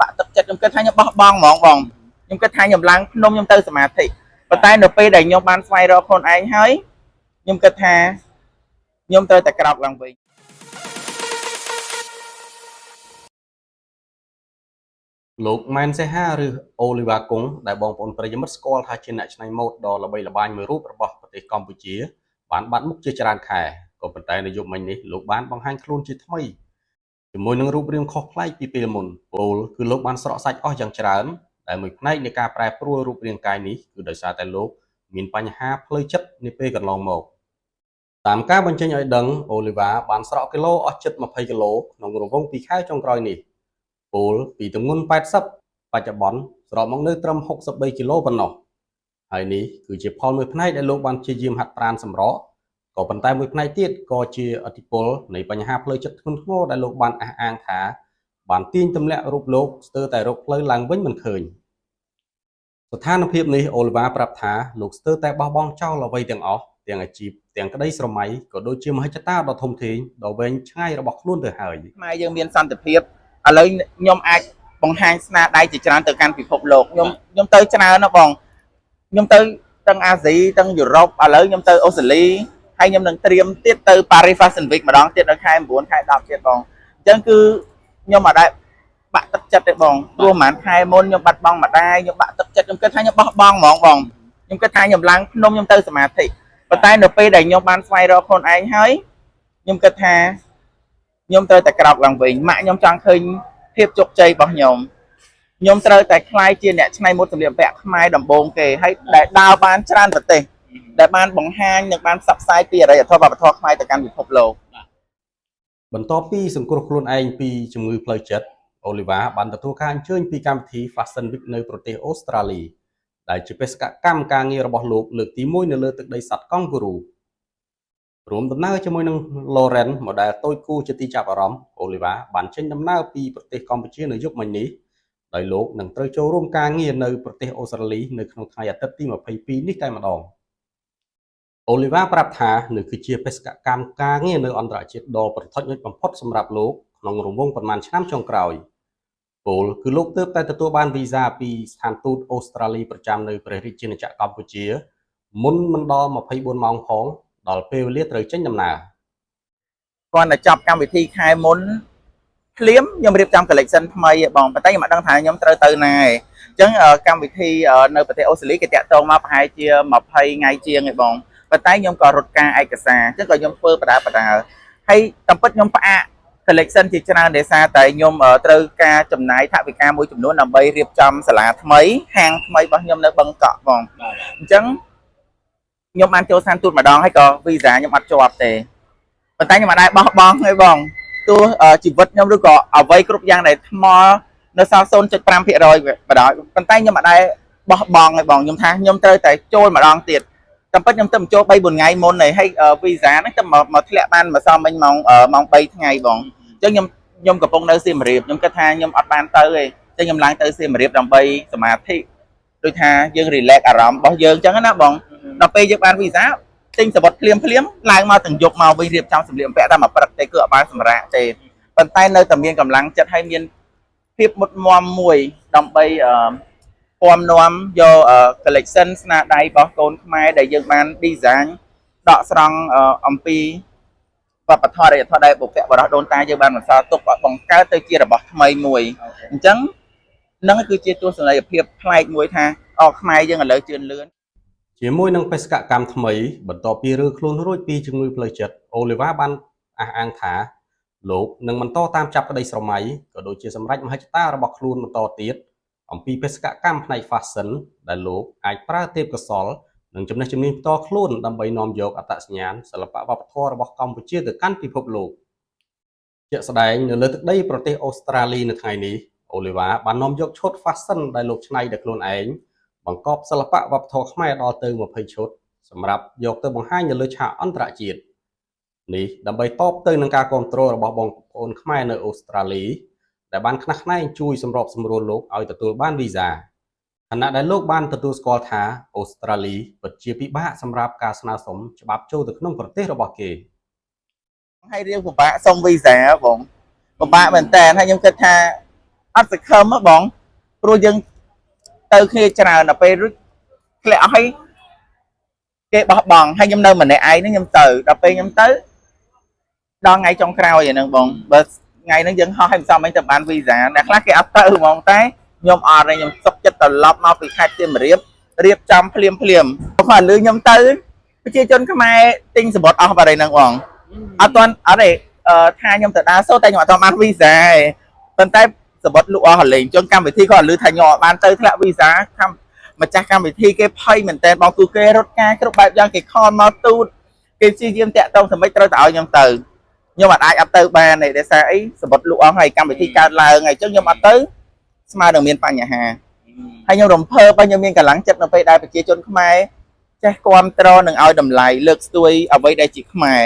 បាក់ទឹកចិត្តខ្ញុំគិតថាខ្ញុំបោះបង់ហ្មងបងខ្ញុំគិតថាខ្ញុំឡើងភ្នំខ្ញុំទៅសមាធិប៉ុន្តែនៅពេលដែលខ្ញុំបានស្វែងរកខ្លួនឯងហើយខ្ញុំគិតថាខ្ញុំត្រូវតែក្រោកឡើងវិញ លោកម៉ែនសេហាឬអូលីវ៉ាកុងដែលបងប្អូនប្រិយមិត្តស្គាល់ថាជាអ្នកច្នៃម៉ូដដ៏ល្បីល្បាញមួយរូបរបស់ប្រទេសកម្ពុជាបានបាត់មុខជាច្រើនខែក៏ប៉ុន្តែនៅយប់មិញនេះលោកបានបង្ហាញខ្លួនជាថ្មីជាមួយនឹងរូបរាងខុសប្លែកពីពេលមុនពោលគឺលោកបានស្រកសាច់អស់យ៉ាងច្រើនដែលមួយផ្នែកនៃការប្រែប្រួលរូបរាងកាយនេះគឺដោយសារតែលោកមានបញ្ហាផ្លូវចិត្តនាពេលកន្លងមកតាមការបញ្ចេញឲ្យដឹងអូលីវ៉ាបានស្រកគីឡូអស់ជិត20គីឡូក្នុងរង្វង់2ខែចុងក្រោយនេះពោលពីទម្ងន់80បច្ចុប្បន្នស្រកមកនៅត្រឹម63គីឡូប៉ុណ្ណោះហើយនេះគឺជាផលមួយផ្នែកដែលលោកបានព្យាយាមហាត់ប្រាណសម្រកក៏ប៉ុន្តែមួយផ្នែកទៀតក៏ជាឥទ្ធិពលនៃបញ្ហាផ្លូវចិត្តធ្ងន់ធ្ងរដែលលោកបានអះអាងថាបានទាញទម្លាក់រូបលោកស្ទើរតែរកផ្លូវឡើងវិញមិនឃើញស្ថានភាពនេះអូលីវ៉ាប្រាប់ថាលោកស្ទើរតែបោះបង់ចោលអ្វីទាំងអស់ទាំងអាជីពទាំងក្តីស្រមៃក៏ដូចជាមហិច្ឆតាដ៏ធំធេងដ៏វែងឆ្ងាយរបស់ខ្លួនទៅហើយ ខ្មែរយើងមានសន្តិភាពឥឡូវខ្ញុំអាចបង្ហាញស្នាដៃជាច្រើនទៅកាន់ពិភពលោកខ្ញុំខ្ញុំទៅច្រើនណាស់បងខ្ញុំទៅទាំងអាស៊ីទាំងយុរ៉ុបឥឡូវខ្ញុំទៅអូស្ត្រាលីហើយខ្ញុំនឹងត្រៀមទៀតទៅ Paris Fashion Week ម្ដងទៀតនៅខែ9ខែ10ទៀតបងអញ្ចឹងគឺខ្ញុំអត់ដែលបាក់ទឹកចិត្តទេបងព្រោះប្រហែលខែមុនខ្ញុំបាត់បង់ម្ដាយខ្ញុំបាក់ទឹកចិត្តខ្ញុំគិតថាខ្ញុំបោះបង់ហ្មងបងខ្ញុំគិតថាខ្ញុំឡើងភ្នំខ្ញុំទៅសមាធិប៉ុន្តែនៅពេលដែលខ្ញុំបានស្វែងរកខ្លួនឯងហើយខ្ញុំគិតថា ខ្ញុំត្រូវតែក្រោកឡើងវិញម៉ាក់ខ្ញុំចង់ឃើញភាពជោគជ័យរបស់ខ្ញុំខ្ញុំត្រូវតែក្លាយជាអ្នកច្នៃម៉ូដសម្លៀកបំពាក់ខ្មែរដំបូងគេហើយដែលដើរបានច្រើនប្រទេសដែលបានបង្ហាញនិងបានផ្សព្វផ្សាយពីអរិយធម៌វប្បធម៌ខ្មែរទៅកាន់ពិភពលោក បន្ទាប់ពីសង្គ្រោះខ្លួនឯងពីជំងឺផ្លូវចិត្តអូលីវ៉ាបានទទួលការអញ្ជើញពីកម្មវិធី Fashion Week នៅប្រទេសអូស្ត្រាលីដែលជាបេសកកម្មការងាររបស់លោកលើកទី1នៅលើទឹកដីសត្វកង់ហ្គូរូរួមដំណើរជាមួយនឹង Lauren model តូចគូជាទីចាប់អារម្មណ៍អូលីវ៉ាបានចេញដំណើរពីប្រទេសកម្ពុជានៅយប់មិញនេះដោយលោកនឹងត្រូវចូលរួមការងារនៅប្រទេសអូស្ត្រាលីនៅក្នុងថ្ងៃអាទិត្យទី22នេះតែម្ដងអូលីវ៉ាប្រាប់ថានេះគឺជាបេសកកម្មការងារនៅអន្តរជាតិដ៏ប្រថុចបំផុតសម្រាប់លោកក្នុងរង្វង់ប៉ុន្មានឆ្នាំចុងក្រោយពោលគឺលោកទើបតែទទួលបានវីសាពីស្ថានទូតអូស្ត្រាលីប្រចាំនៅព្រះរាជាណាចក្រកម្ពុជាមុនមិនដល់24ម៉ោងផងដល់ពេលវេលាត្រូវចេញដំណើរ គាត់តែចប់កម្មវិធីខែមុនភ្លាមខ្ញុំរៀបចំ collection ថ្មីឯងបងប៉ុន្តែខ្ញុំអត់ដឹងថាខ្ញុំត្រូវទៅណាឯងអញ្ចឹងកម្មវិធីនៅប្រទេសអូស្ត្រាលីគេតាក់ទងមកប្រហែលជា20ថ្ងៃជាងឯងបងប៉ុន្តែខ្ញុំក៏រត់ការឯកសារអញ្ចឹងក៏ខ្ញុំធ្វើបដាបដាហើយតាមពិតខ្ញុំផ្អាក collection ជាច្រើនដោយសារតែខ្ញុំត្រូវការចំណាយថវិកាមួយចំនួនដើម្បីរៀបចំសាលាថ្មីហាងថ្មីរបស់ខ្ញុំនៅបឹងកក់បងអញ្ចឹងខ្ញុំបានចូលស្ថានទូតម្ដងហើយក៏វីសាខ្ញុំអត់ជាប់ទេប៉ុន្តែខ្ញុំអត់ដែរបោះបង់ទេបងទោះជីវិតខ្ញុំឬក៏អ្វីគ្រប់យ៉ាងដែលថ្មនៅសល់0.5%បដ ாய் ប៉ុន្តែខ្ញុំអត់ដែរបោះបង់ទេបងខ្ញុំថាខ្ញុំត្រូវតែចូលម្ដងទៀតតាមពិតខ្ញុំទៅចូល3 4ថ្ងៃមុនហើយហើយវីសាហ្នឹងទៅមកធ្លាក់បានម្សិលមិញម៉ោង3ថ្ងៃបងអញ្ចឹងខ្ញុំកំពុងនៅសៀមរាបខ្ញុំគិតថាខ្ញុំអត់បានទៅទេអញ្ចឹងខ្ញុំឡើងទៅសៀមរាបដើម្បីសមាធិដូចថាយើង relax អារម្មណ៍របស់យើងអញ្ចឹងណាបងដល់ពេលយើងបានវីសាទិញសវត្ថភ្លាមភ្លាមឡើងមកទាំងយប់មកវិញរៀបចំសម្លៀកបំពាក់តែមួយព្រឹកទេគឺអត់បានសម្រាកទេប៉ុន្តែនៅតែមានកម្លាំងចិត្តហើយមានភាពមុតមមមួយដើម្បីអឺពំនាំយក collection ស្នាដៃរបស់កូនខ្មែរដែលយើងបាន design ដកស្រង់អំពីវប្បធម៌អរិយធម៌ដែលបុព្វបុរសដូនតាយើងបានបន្សល់ទុកឲ្យបង្កើតទៅជារបស់ថ្មីមួយអញ្ចឹងនឹងគឺជាទស្សនីយភាពប្លែកមួយថាអខ្មែរយើងឥឡូវជឿនលឿន ជាមួយនឹងបេសកកម្មថ្មីបន្ទាប់ពីរើខ្លួនរួចពីជំងឺផ្លូវចិត្តអូលីវ៉ាបានអះអាងថាលោកនឹងបន្តតាមចាប់ក្តីស្រមៃក៏ដូចជាសម្រេចមហិច្ឆតារបស់ខ្លួនបន្តទៀតអំពីបេសកកម្មផ្នែក fashion ដែលលោកអាចប្រើទេពកោសល្យនិងចំណេះជំនាញផ្ទាល់ខ្លួនដើម្បីនាំយកអត្តសញ្ញាណសិល្បៈវប្បធម៌របស់កម្ពុជាទៅកាន់ពិភពលោកជាក់ស្ដែងនៅលើទឹកដីប្រទេសអូស្ត្រាលីនៅថ្ងៃនេះអូលីវ៉ាបាននាំយកឈុត fashion ដែលលោកច្នៃដោយខ្លួនឯងបង្កប់សិល្បៈវប្បធម៌ខ្មែរដល់ទៅ20ឈុតសម្រាប់យកទៅបង្ហាញនៅលើឆាកអន្តរជាតិនេះដើម្បីតបទៅនឹងការគាំទ្ររបស់បងប្អូនខ្មែរនៅអូស្ត្រាលីដែលបានខ្នះខ្នែងជួយសម្របសម្រួលលោកឲ្យទទួលបានវីសាខណៈដែលលោកបានទទួលស្គាល់ថាអូស្ត្រាលីពិតជាពិបាកសម្រាប់ការស្នើសុំច្បាប់ចូលទៅក្នុងប្រទេសរបស់គេ ហើយរៀងពិបាកសុំវីសាបងពិបាកមែនតើហើយខ្ញុំគិតថា អត់សង្ឃឹមហ៎បងព្រោះយើងទៅគ្នាច្រើនដល់ពេលរួចធ្លាក់អស់ហើយគេបោះបង់ហើយខ្ញុំនៅម្នាក់ឯងហ្នឹងខ្ញុំទៅដល់ពេលខ្ញុំទៅដល់ថ្ងៃចុងក្រោយហ្នឹងបងបើថ្ងៃហ្នឹងយើងហោះឲ្យមិនសមអីទៅបានវីសាអ្នកខ្លះគេអត់ទៅហ្មងតែខ្ញុំអត់ទេខ្ញុំសុកចិត្តត្រឡប់មកពីខេត្តសៀមរាបរៀបចំភ្លាមភ្លាមគាត់លឺខ្ញុំទៅប្រជាជនខ្មែរទិញសំបុត្រអស់បាត់ហើយហ្នឹងបង អត់ទាន់អត់ទេអឺថាខ្ញុំទៅដើរសូតែខ្ញុំអត់ទាន់បានវីសាទេប៉ុន្តែសំបុត្រលក់អស់រលែងចឹងកម្មវិធីគាត់លឺថាខ្ញុំអត់បានទៅធ្លាក់វីសាកម្មម្ចាស់កម្មវិធីគេភ័យមែនតើបងគឺគេរត់ការគ្រប់បែបយ៉ាងគេ call មកទូតគេព្យាយាមតាក់ទងសម្រាប់ត្រូវតែឲ្យខ្ញុំទៅខ្ញុំអត់អាចអត់ទៅបានទេដោយសារអីសំបុត្រលក់អស់ហើយកម្មវិធីកើតឡើងហើយចឹងខ្ញុំអត់ទៅស្មើនឹងមានបញ្ហាហើយខ្ញុំរំភើបហើយខ្ញុំមានកម្លាំងចិត្តនៅពេលដែលប្រជាជនខ្មែរចេះគ្រប់គ្រងនិងឲ្យតម្លៃលើកស្ទួយអ្វីដែលជាខ្មែរ